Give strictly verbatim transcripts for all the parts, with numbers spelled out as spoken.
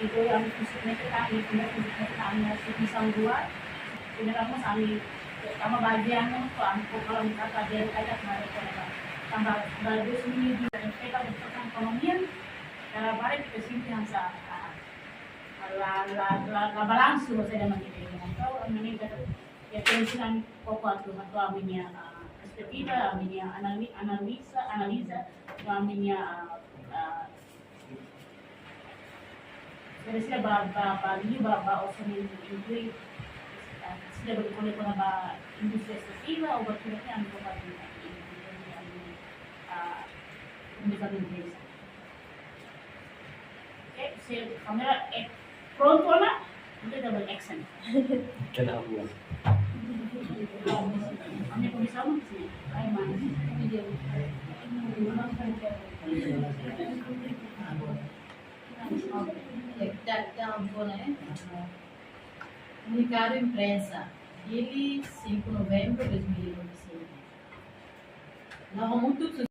Entaun, ami konsistensi ami, ami konsistensi ami, ami submisaun rua, primeiru ami, ami, tanba bazeia ami, ami, ami, ami, ami, ami, ami, ami, tanba, ba, dois mil e vinte, kita buka ekonomia, eh, para kita simple hanesan, ah, la, la, la, la balansu, maksudnya, maksudnya, entaun, ami, ami, ya, pensa ami, koko atu, atu ami-nia, ah, perspetiva, ami-nia anali-, analiza, analiza, ami-nia, ah, ah, sira, sira ba, ba, ba, liu ba, ba orsamentu inklui, ah, sira ba kole kona ba indústria estratéjika, ou ba tudo que ami koko atu, ah, começar a empresa. Oke, se kámera, eh, prontu ona, entaun double action. Kenapa? Ami komesa ona, sin. Ai, mana? Ya, kita, kita ampun, eh. Komunikadu imprensa, Dili, cinco novembro dois mil e vinte e cinco. La'o hamutuk dois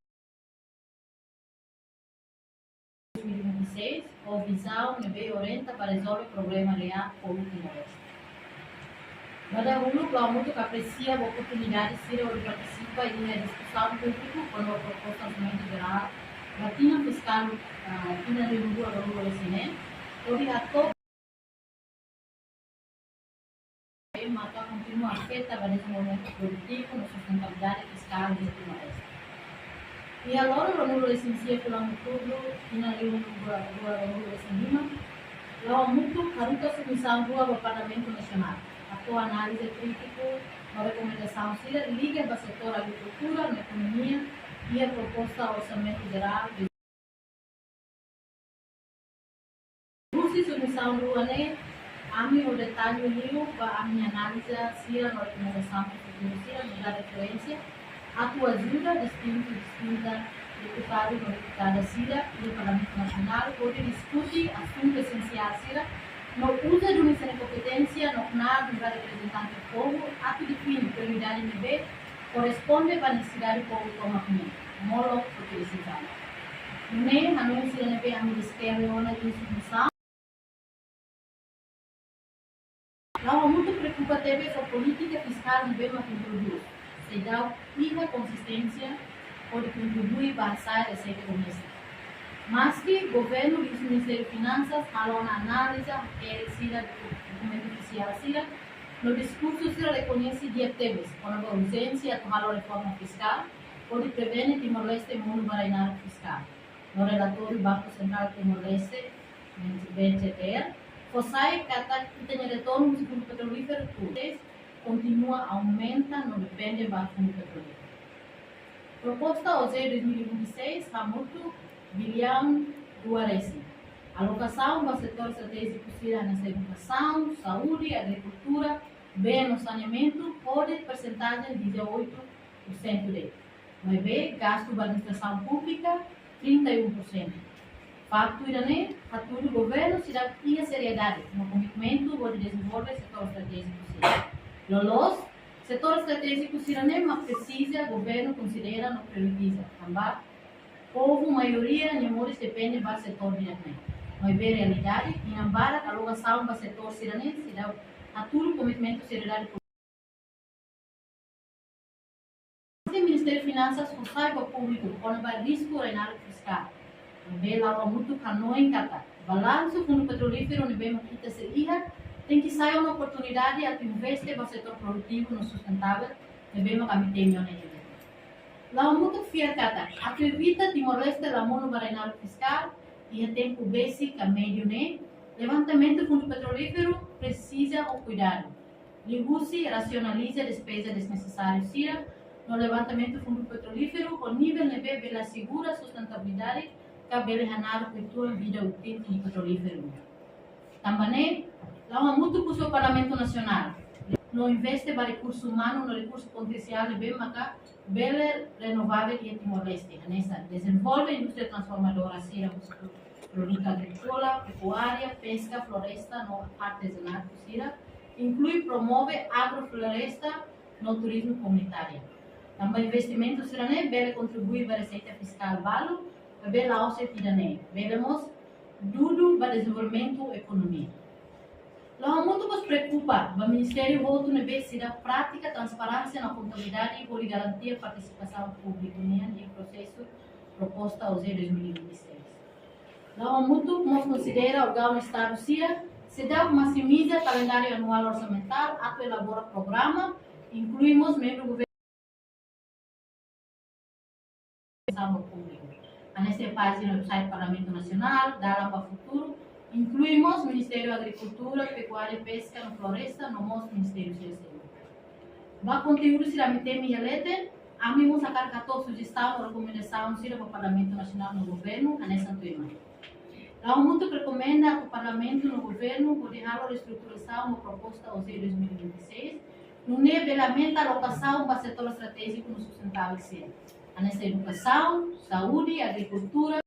mil e vinte e seis, ho vizaun ne'ebé orienta ba rezolve problema reál povu Timor-Leste. Ba dahuluk, la'o hamutuk apresia ba oportunidade sira hodi partisipa iha diskusaun públiku kona-ba proposta orsamentu jerál ba tinan fiskál, ah, tinan rihun rua ruanulu-resin-neen, hodi hato'o maka kontinua afeta ba dezenvolvimentu produtivu no sustentabilidade fiskál iha Timor-Leste. Iha loron ruanulu-resin-sia fulan Outubru, tinan rihun rua ruanulu-resin-lima, la'o hamutuk haruka submisaun rua ba Parlamentu Nasionál, hato'o análize krítiku no rekomendasaun sira liga ba setór agrikultura no ekonomia iha proposta orsamentu jerál. Husi submisaun rua ne'e, ami ho detalle liu ba ami-nia análize sira no rekomendasaun futuru sira nu'udar referénsia atu ajuda distintu, distinta deputadu no deputada sira iha Parlamentu Nasionál hodi diskute asuntu esensiál sira no uza duni sira-nia kompeténsia no knaar nu'udar reprezentante povu atu define prioridade ne'ebé korresponde ba nesesidade povu tomak nian, molok foti desaun. Nune'e, hanoin sira ne'ebé ami deskreve ona iha submisaun. La'o hamutuk preokupa tebes ho polítika fiskál ne'ebé mak introdús, seidauk iha konsisténsia hodi kontribui ba hasa'e reseita doméstika. Maski governu liuhusi Ministériu Finansas halo ona análize, hakerek sira, dokumentu ofisiál sira, no diskursu sira rekoñese di'ak tebes kona-ba urjénsia atu halo reforma fiskál hodi prevene Timor-Leste monu ba rai-naruk fiskál. No relatóriu Banku Sentrál Timor-Leste, B C T L, fó sai katak ita-nia retornu husi Fundu Petrolíferu tuir kontinua aumenta no depende ba Fundu Petrolíferu. Proposta OJE dois mil e vinte e seis hamutuk biliaun rua resin. Alokasaun ba setór estratéjiku sira hanesan edukasaun, saúde, agrikultura, bee no saneamentu, hodi persentajen dezoito por cento de'it. Maibé, gastu ba administrasaun públika, trinta e um por cento. Faktu ida-ne'e hatudu governu seidauk iha seriedade no komitmentu hodi dezenvolve setór estratéjiku sira. Loloos, setór estratéjiku sira-ne'e mak presiza governu konsidera no prioritiza, tanba povu maioria nia moris depende ba setór ida-ne'e. Maibé realidade, inan barak alokasaun ba setór sira-ne'e seidauk hatudu komitmentu seriedade. Ministériu Finansas fó sai ba públiku kona-ba risku rai-naruk fiskál, maibé la'o hamutuk hanoin katak balansu Fundu Petrolíferu ne'ebé mak ita sei iha tenke sai ona oportunidade atu investe ba setór produtivu no sustentável ne'ebé mak ami temi ona iha ne'e. La'o hamutuk fiar katak atu evita Timor-Leste la monu ba rai-naruk fiskál iha tempu besik ka médiu ne'e, levantamentu Fundu Petrolíferu presiza ho kuidadu. Liuhusi rasionaliza despeza desnesesáriu sira, no levantamentu Fundu Petrolíferu ho nivel ne'ebé bele asegura sustentabilidade ka bele hanaruk uitoan vida útil Fundu Petrolíferu. Tanba ne'e, la'o hamutuk husu Parlamentu Nasionál no investe ba rekursu umanu no rekursu potensiál ne'ebé maka bele renovável iha Timor-Leste, hanesan dezenvolve indústria transformadora sira husi produtu agríkola, pekuária, peska, floresta no artezanatu sira, inklui promove agrofloresta no turizmu komunitáriu. Tanba investimentu sira-ne'e bele kontribui ba reseita fiskál balu, maibé la'ós de'it ida-ne'e. Bele mós dudu ba dezenvolvimentu ekonomia. La'o hamutuk mós preokupa ba ministériu hotu ne'ebé seidauk pratika transparénsia no kontabilidade hodi garantia partisipasaun públiku nian iha prosesu proposta OJE dois mil e vinte e seis. La'o hamutuk mós konsidera órgaun Estadu sira seidauk maksimiza kalendáriu anuál orsamentál atu elabora programa, inklui mós membru governu ba públiku. Hanesan pájina website Parlamentu Nasionál, Dalan ba Futuru, inklui mós Ministériu Agrikultura, Pekuária, Peska no Floresta, no mós ministériu sira seluk. Ba konteúdu sira ami temi iha leten, ami mós hakarak hato'o sujestaun no rekomendasaun sira ba Parlamentu Nasionál no governu, hanesan tuirmai. La'o hamutuk rekomenda atu Parlamentu no governu hodi halo reestruturasaun ba proposta OJE dois mil e vinte e seis, nune'e bele aumenta alokasaun ba setór estratéjiku no sustentável sira, hanesan edukasaun, saúde, agrikultura.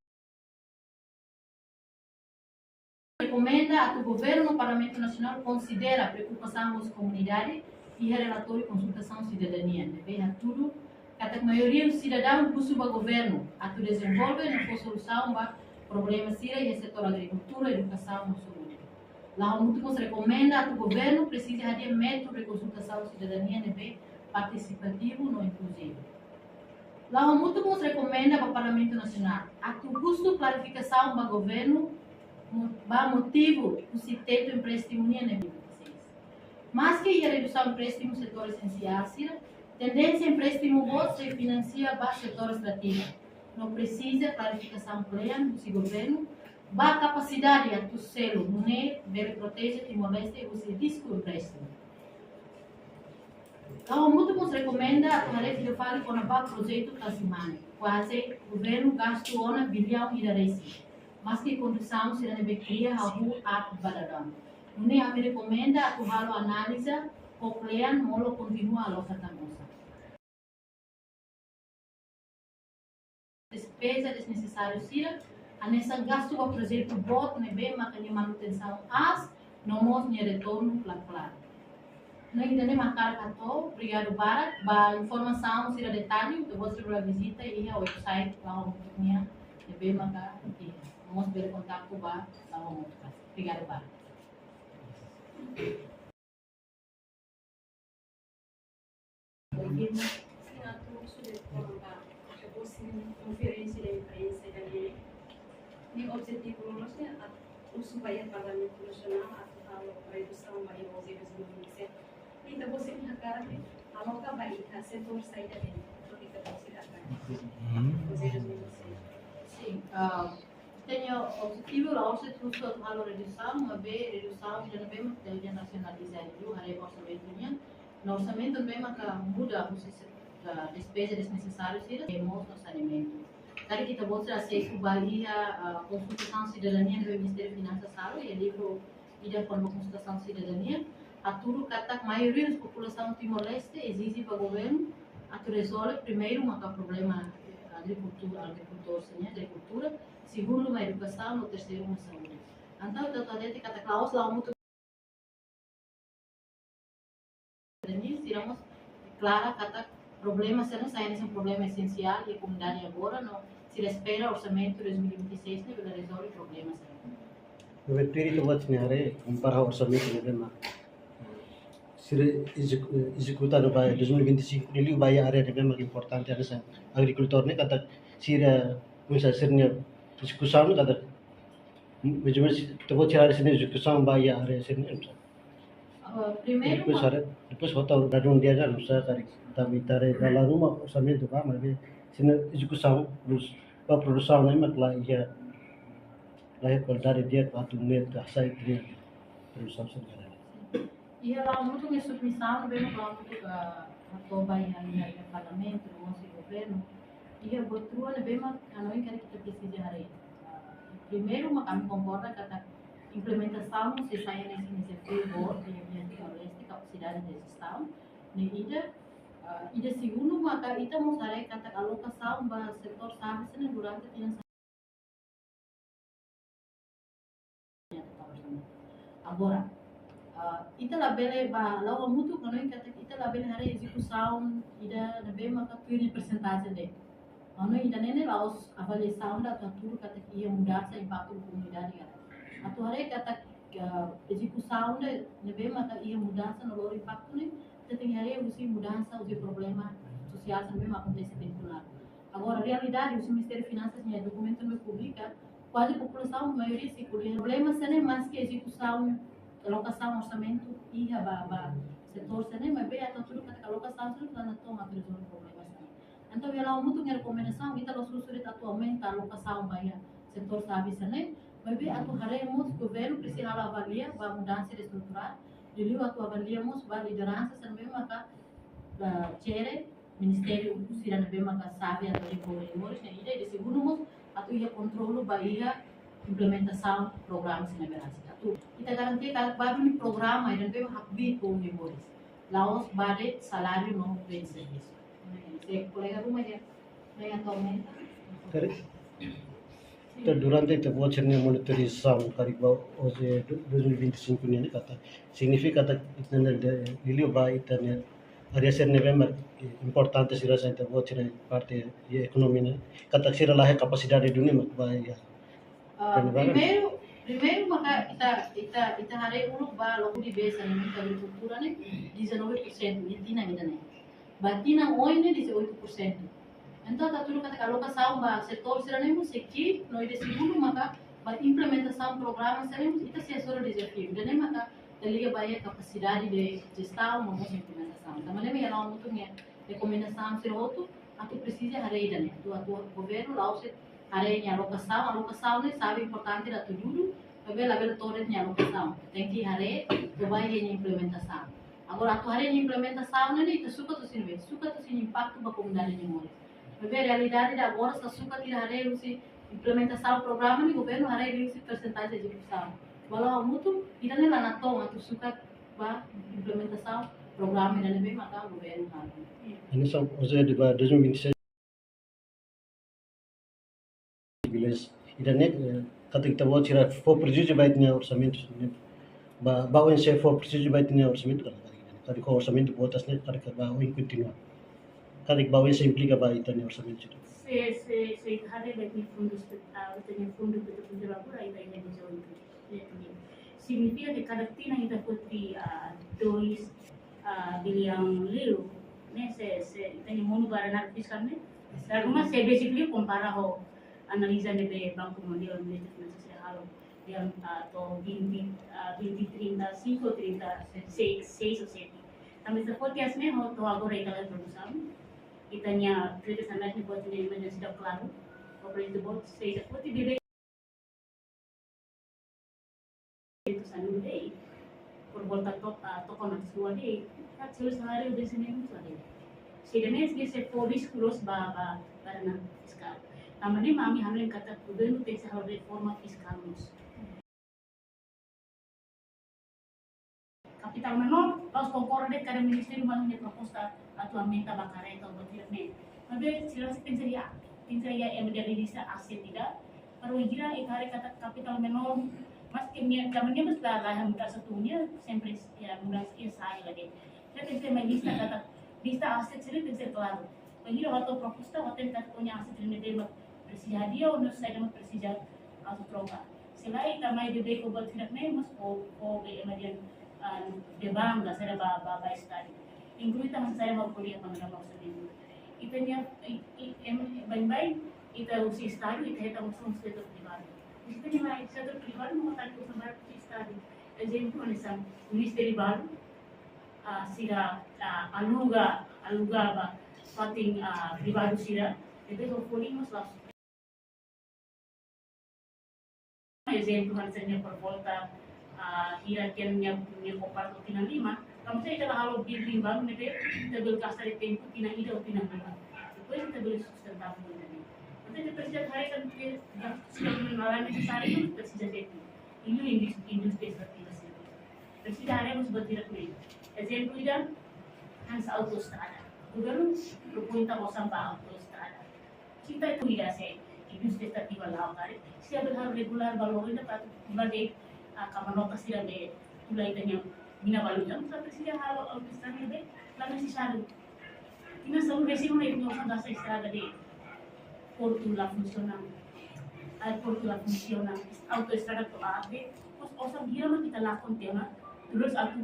Rekomenda atu governu no Parlamentu Nasionál konsidera preokupasaun husi komunidade iha relatóriu konsultasaun sidadania ne'ebé hatudu katak maioria sidadaun husu ba governu atu dezenvolve no fó solusaun ba problema sira iha setór agrikultura, edukasaun no saúde. La'o hamutuk mós rekomenda atu governu presiza hadi'a métodu de konsultasaun sidadania ne'ebé partisipativu no inkluzivu. La'o hamutuk mós rekomenda ba Parlamentu Nasionál atu husu klarifikasaun ba governu mo-, ba motivu husi tetu empréstimu nian ne'e. Maski iha redusaun empréstimu setór esensiál sira, tendénsia empréstimu boot sei finansia ba setór estratéjiku. No presiza klarifikasaun kle'an husi governu ba kapasidade atu selu, nune'e bele proteje Timor-Leste husi risku empréstimu. La'o hamutuk mós rekomenda atu haree fila fali kona-ba projetu Tasimani, kuaze governu gastu ona biliaun ida resin. Maski kondisaun sira ne'ebé kria hahú aat ba daudaun. Nune'e ami rekomenda atu halo analiza ho kle'an molok kontinua aloka tan osan. Despeza desnesesáriu sira, hanesan gastu ba projetu boot ne'ebé maka nia manutensaun aas, no mós nia retornu la klaru. No ida-ne'e mak ha'u hato'o, obrigadu barak, ba informasaun sira detallu, ita-boot sira bele vizita iha website La'o Hamutuk nian, ne'ebé maka iha, mós bele kontaktu ba La'o Hamutuk. Obrigadu barak. Sin, atu husu de'it kona-ba, ita-boot sira-nia konferénsia de imprensa ida-ne'e. Nia objetivu mós ne'e atu husu ba iha Parlamentu Nasionál atu halo redusaun ba iha OJE dois mil e vinte e sete. Ita-boot sira hakarak aloka ba iha setór saida de'it, ita-boot sira hakarak. OJE dois mil e vinte e sete. Sin, ah, ita-nia objetivu la'ós husu atu halo redusaun, maibé redusaun ida ne'ebé mak ita nasionaliza duni, haree orsamentu nian. No orsamentu ne'ebé maka muda husi se-, ah, despeza desnesesáriu sira, e mós no saneamentu. Karik ita-boot sira asesu ba iha, ah, konsultasaun sidadania ne'ebé Ministériu Finansas halo, iha livru ida kona-ba konsultasaun sidadania, hatudu katak maioria husi populasaun Timor-Leste ezije ba governu atu rezolve primeiru maka problema, eh, agrikultura, agrikultór sira-nia, agrikultura, segundu mak edukasaun, no terseiru mak saúde. Entaun, ita hatete katak la'ós la'o hamutuk. Jadi, sira mós deklara katak problema sira-ne'e sai hanesan problema esensiál iha komunidade agora, no sira espera orsamentu dois mil e vinte e seis ne'e bele rezolve problema sira-ne'e. Maibé tuir ita-boot sira-nia haree, kompara orsamentu ne'ebé mak sira ezeku-, ezekuta ba dois mil e vinte e cinco, liuliu ba iha área ne'ebé mak importante, hanesan agrikultór ne'e, katak sira, misalnya sira-nia ezekusaun ne'e katak, mais ou menos, ita-boot sira-nia ezekusaun ba iha área sira-ne'e. Ah, primeiru, depois mak haree, depois volta o dadun dia kan, usaha karik, tanba ita haree dala ruma orsamentu ba, maibé sira-nia ezekusaun, terus, ba produsaun ne'e mak la iha, la iha kualidade di'ak atu nune'e ita hasai ita-nia produsaun sira-ne'e. Iha La'o Hamutuk nia submisaun ne'ebé mak La'o Hamutuk, ah, hato'o ba iha, iha, iha Parlamentu, no mós iha governu. Iha buat rua ne'ebé mak ha'u hanoin karik ita presiza haree. Ah, primeiru mak ami konkorda katak implementasaun sei sai hanesan inisiativa boot iha, iha Timor-Leste, kapasidade de jestaun. Ne'e ida, ah, ida segundu maka ita mós haree katak alokasaun ba setór sira-ne'e durante tinan agora, ah, ita labele ba La'o Hamutuk, hanoin katak ita labele haree ezekusaun ida ne'ebé maka tuir persentajen de'it. Anu ida-ne'e ne'e la'ós avaliasaun ida atu hatudu katak iha mudansa impaktu ba komunidade ka lae. Atu haree katak, eh, ezekusaun ida ne'ebé maka iha mudansa no lori impaktu ne'e, ita tenke haree husi mudansa, husi problema sosiál sira ne'ebé maka akontese tempu lalu. Agora, realidade, husi Ministériu Finansas nia dokumentu ne'ebé publika, kuaze populasaun maioria sei ko'alia problema sira-ne'e, maski ezekusaun, alokasaun orsamentu iha ba, ba setór sira-ne'e, maibé atu hatudu katak alokasaun sira-ne'e la natoon atu rezolve problema sira-ne'e. Entaun, iha la'o hamutuk nia rekomendasaun, ita la'ós husu de'it atu aumenta alokasaun ba iha setór xave sira-ne'e, maibé atu haree mós governu presiza halo avalia ba mudansa estruturál, liuliu atu avalia mós ba lideransa sira ne'ebé maka, ah, jere ministériu sira ne'ebé maka xave atu dezenvolve moris ne'e ida, i segundu mós atu iha kontrolu ba iha implementasaun programa sira ne'ebé rasik. Atu ita garantia katak ba duni programa ida ne'ebé hakbiit ba moris. La'ós ba de'it saláriu no bens servisu. Se kolega ruma ida mai atu aumenta. Kari. Ita durante ita-boot sira-nia monitorizasaun karik ba hoje dois mil e vinte e cinco nian katak signifika katak ita-nia de liuliu ba ita-nia área sira ne'ebé mak importante sira hanesan ita-boot sira-nia parte iha ekonomia ne'e katak sira la iha kapasidade duni mak ba iha Ah, primeiru, primeiru maka ita, ita, ita haree uluk ba loku di besa ne'e, agrikultura ne'e, dezanove por sentu, iha tinan ida-ne'e. Ba tinan oin ne'e, dezoito por cento. Entaun, atu hatudu katak alokasaun ba setór sira-ne'e mós sei ki'ik, no ida segundu maka ba implementasaun programa sira-ne'e mós ita sei hasoru dezafiu. Ida-ne'e maka ita liga ba iha kapasidade de jestaun no mós implementasaun. Tanba ne'e mak iha la'o hamutuk nia rekomendasaun sira hotu, atu presiza haree ida-ne'e, atu, atu governu la'ós de'it haree nia alokasaun, alokasaun ne'e xave importante ida atu dudu, maibé labele to'o de'it nia alokasaun. Tenke haree to'o ba iha nia implementasaun. Agora atu haree nia implementasaun ne'e, ita sukat ou sim, sukat ou sim impaktu ba komunidade nia moris. Maibé realidade ida agora sira sukat ida haree husi implementasaun programa ne'e, governu haree liuhusi persentajen ezekusaun. Ba la'o hamutuk, ida-ne'e la natoon atu sukat ba implementasaun programa ida ne'ebé maka governu halo. Hanesan, ou seja, de ba dois mil e vinte e seis, beleza. Ida-ne'e, eh, katak ita-boot sira fó prejuízu ba ita-nia orsamentu, ne'e. Ba, ba oin sei fó prejuízu ba ita-nia orsamentu, karik, karik, karik orsamentu boot hanesan ne'e, karik ba oin kontinua. Karik ba oin sei implika ba ita-nia orsamentu. Se, se, se ita haree ba ita-nia fundu, ah, ita-nia fundu, ita-nia fundu agora, ita-nia dezoito. Signifika katak kada tinan ita foti, ah, dois, ah, biliaun liu, ne'e, se, se ita-nia monu ba dalan fiskál ne'e. Dala ruma se basically kompara ho analiza ne'ebé Banku Mundiál, Ministériu Finansas sira halo, yang, ah, to'o vinte, ah, vinte trinta e cinco, trinta e seis, seis ou sete. Tanba ita foti hanesan ne'e, ho, to'o agora ita la'o produsaun. Ita-nia kredit sambil ne'e buat ne'e menjadi tidak klaru. Ho presidente boot, se ita foti bebé itu sanu de'it, por volta tok, ah, tokon atus rua de'it, ita selu saláriu de'it sene mutu de'it. Sehingga ne'e, ne'e sei fó risku loos ba, ba, ba dalan fiskál. Tanba ne'e mak ami hanoin katak governu tenke halo reforma fiskál mós. Kapitál menór, la'ós konkorda katak ministériu mai ho nia proposta atu aumenta ba karreta ou buat hirak ne'e. Maibé sira tenke iha, tenke iha ema nia lista aset ida. Para wainhira ita haree katak kapitál menór, maski nia, zaman nia mesti la, la mudansa tunia, sempre iha mudansa iha sai lagi. Ita tenke mai lista katak, lista aset sira tenke klaru. Bainhira ha'u hato'o proposta, ha'u hatene katak ó-nia aset ne'ebé mak presiza hadi'a, ou saida mak presiza atu troka. Se lae, ita mai beibeik ho buat hirak ne'e, mós fó, fó be ema dehan, ah, dehan ba, saida ba, ba, ba estadu. Inklui tan saida ba ko'alia ba, ba, ba, ba, ita-nia, i, i, em, baibain, ita husi estadu, ita hetan mós husi setór privadu. Ita-nia mai setór privadu, mak ita uza ba husi estadu. Ezemplu, hanesan, ministériu balu, ah, sira, ah, aluga, aluga ba fatin, ah, privadu sira, depois ho folin mós la'ós. Ezemplu, hanesan nia por volta, ah, hira ken nia, nia por volta tinan lima, kamu saya ita la halo building balu ne'ebé, ita bele gasta de'it tempu tinan ida ou tinan rua. Depois ita bele sustenta buat ne'e. Entaun ita presiza haree katak, ya, sudah mengalami sesari itu presiza de'it. Ini indus-, indústria kreativa sira. Presiza haree mós buat hirak ne'e. Ezemplu ida, hanesan autoestrada. Governu propoin atu osan ba autoestrada. Se ita atu ida se indústria kreativa la'o karik, se ita bele halo regulár ba loron ida para atu ba de'it, ah, kabanota sira be tula ita-nia mina balu, ita presiza halo autoestrada be la nesesáriu. Tinan sanulu-resin-ida ita-nia osan gasta estrada de'it. Portu la funsiona, aeroportu la funsiona, autoestrada to'o aat, mós osan hira mak ita lakon tiha ona, terus atu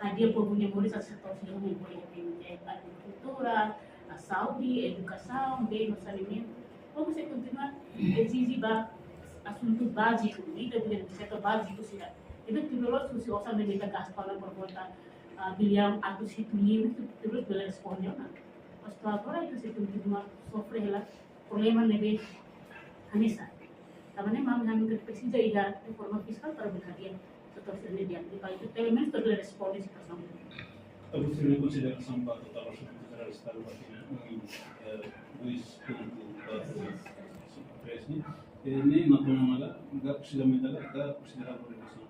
hadi'a povu nia moris atu setór sira-ne'e bele depende, eh, agrikultura, ah, saúde, edukasaun, bee no saneamentu. Povu sei kontinua ezije ba asuntu báziku, vida, vida, setór báziku sira. Entaun, tuir loloos husi osan ne'ebé ita gasta ona por volta, ah, biliaun atus hitu liu, tuir loloos bele responde ona. Mas to'o agora ita sei kontinua sofre hela problema ne'ebé hanesan. Tanba ne'e mak ami presiza iha reforma fiskál para bele hadi'a setór sira-ne'e di'ak, para ita pelumenus ita bele responde situasaun. Atu sira-nia konsiderasaun ba totál orsamentu jerál Estadu ba tinan, eh, dois ponto quatro três, ne'e? Eh, ne'e mak toma mala, ka presiza aumenta, ka konsidera redusaun.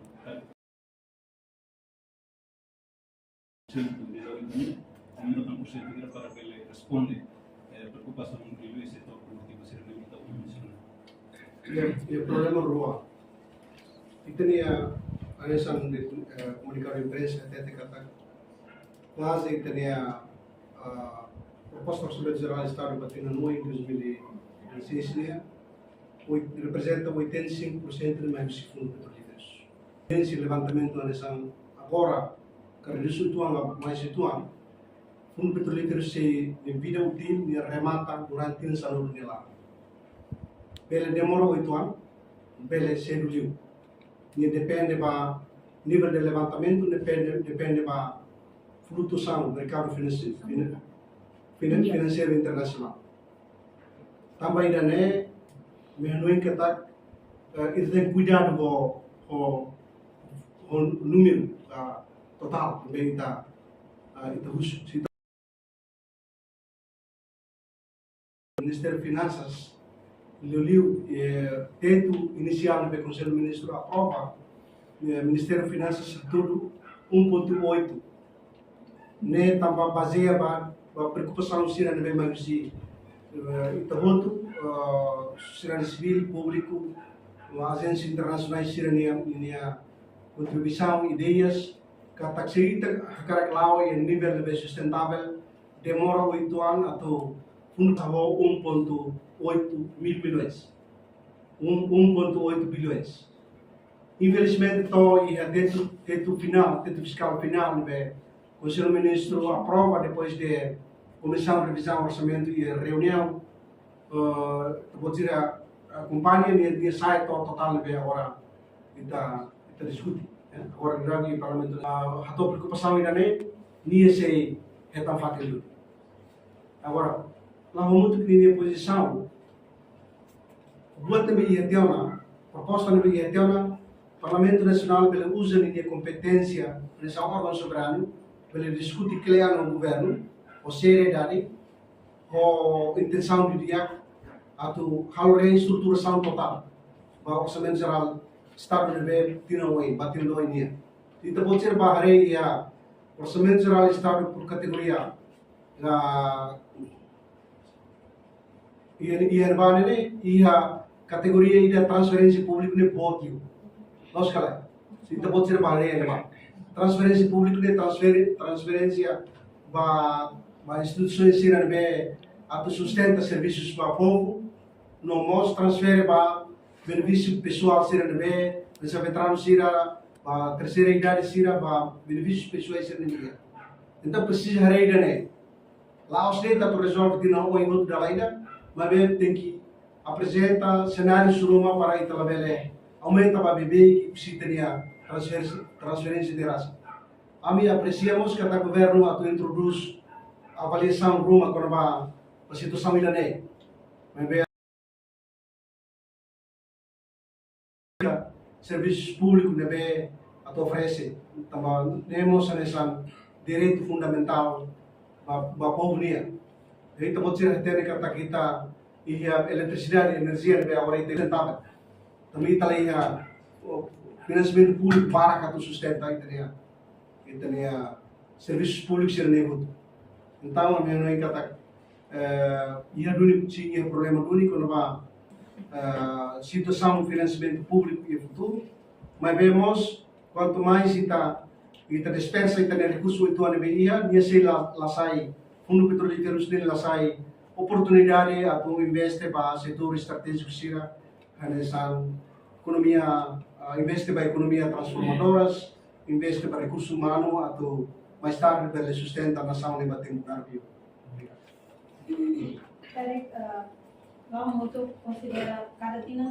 Aumenta tan por cento para bele responde, eh, preokupasaun liuliu setór produtivu sira-ne'e ita mensiona. Ya, ya, problema rua. Ita-nia, ah, hanesan, eh, komunikadu imprensa, hatete katak kuaze ita-nia, ah, proposta orsamentu jerál Estadu ba tinan oin dois mil e vinte e seis ne'e, oit-, reprezenta oitenta e cinco por cento de mais husi fundu petrolíferus. Husi levantamentu hanesan agora, ka redús uitoan, ka mais uitoan, fundu petrolíferu sei, nia vida útil, nia remata durante tinan sanulu nia laran. Bele demora oitoan, bele sedu liu. Nia depende ba nivel de levantamentu, depende, depende ba flutuasaun merkadu finansi-, finan-, finan-, finanseiru internasionál. Tanba ida-ne'e, ami hanoin katak, eh, ita tenke kuidadu ho, ho, ho númeru, ah, totál, ne'ebé ita, ah, ita husu. Se ita Ministériu Finansas, liuliu, eh, tetu inisiál ne'ebé Konsellu Ministru aprova, eh, Ministériu Finansas hatudu um ponto oito. Ne'e tanba bazeia ba, ba preokupasaun sira ne'ebé mai husi, eh, ita hotu, eh, sosiedade sivíl, públiku, no ajénsia internasionál sira-nia, nia kontribuisaun, ideias, katak se ita hakarak la'o iha nivel ne'ebé sustentável, demora oitoan atu fundu tabo um ponto oito mil milhões. Um, um ponto oito bilhões. Infelizmente, to'o iha tetu, tetu finál, tetu fiskál finál, ne'ebé Konsellu Ministru aprova depois de komisaun revizaun orsamentu iha reuniaun, eh, ita-boot sira akompaña, nia, nia sai to'o totál ne'ebé agora ita, ita diskute, eh. Agora durante Parlamentu, ah, hato'o preokupasaun ida-ne'e, nia sei hetan fatin duni. Agora, la hamutuk ninia pozisaun, buat ne'ebé iha tiha ona, proposta ne'ebé iha tiha ona, Parlamentu Nasionál bele uza ninia kompeténsia hanesan órgaun soberanu, bele diskute kle'an ho governu, ho seriedade, ho intensaun didi'ak, atu halo reestruturasaun totál ba Orsamentu Jerál Estadu ne'ebé tinan oin, ba tinan oin nian. Ita-boot sira bá haree iha Orsamentu Jerál Estadu por kategoria, ah, iha, iha ne'ebá ne'e, iha kategoria ida transferénsia públiku ne'e boot liu. Loos ka lae? Se ita-boot sira bá haree iha ne'ebá. Transferénsia públiku ne'e transfere, transferénsia ba, ba instituisaun sira ne'ebé atu sustenta servisus ba povu, no mós transfere ba benefísiu pesoál sira ne'ebé, hanesan veteranu sira, ba terseira idade sira, ba benefísius pesoál sira ne'ebé. Entaun presiza haree ida-ne'e. La'ós de'it atu rezolve tinan oin hotu dala ida, maibé tenke aprezenta senáriu ruma para ita labele aumenta ba beibeik husi ita-nia transferénsia, transferénsia de rasa. Ami apresia mós katak governu atu introdús avaliasaun ruma kona-ba situasaun ida-ne'e. Maibé servisus públiku ne'ebé atu oferese, tanba ne'e mós hanesan direitu fundamentál ba, ba povu nian. Ita-boot sira hatene katak ita iha eletrisidade, enerjia ne'ebé agora ita sustentável. Tanba ita la iha, oh, finansiamentu públiku barak atu sustenta ita-nia, ita-nia servisus públiku sira-ne'e hotu. Entaun, ami hanoin katak, eh, iha duni, sin, iha problema duni kona-ba, eh, situasaun finansiamentu públiku iha futuru, maibé mós, kuantu mais ita, ita despersa ita-nia rekursu uitoan ne'ebé iha, nia sei la, la sai, fundu petrolíferu sira la sai, oportunidade atu investe ba setór estratéjiku sira, hanesan ekonomia, ah, investe ba ekonomia transformadoras, investe ba rekursu umanu atu mais tarde bele sustenta nasaun ne'e ba tempu karik. Obrigadu. Karik, ah, vamos konsidera kada tinan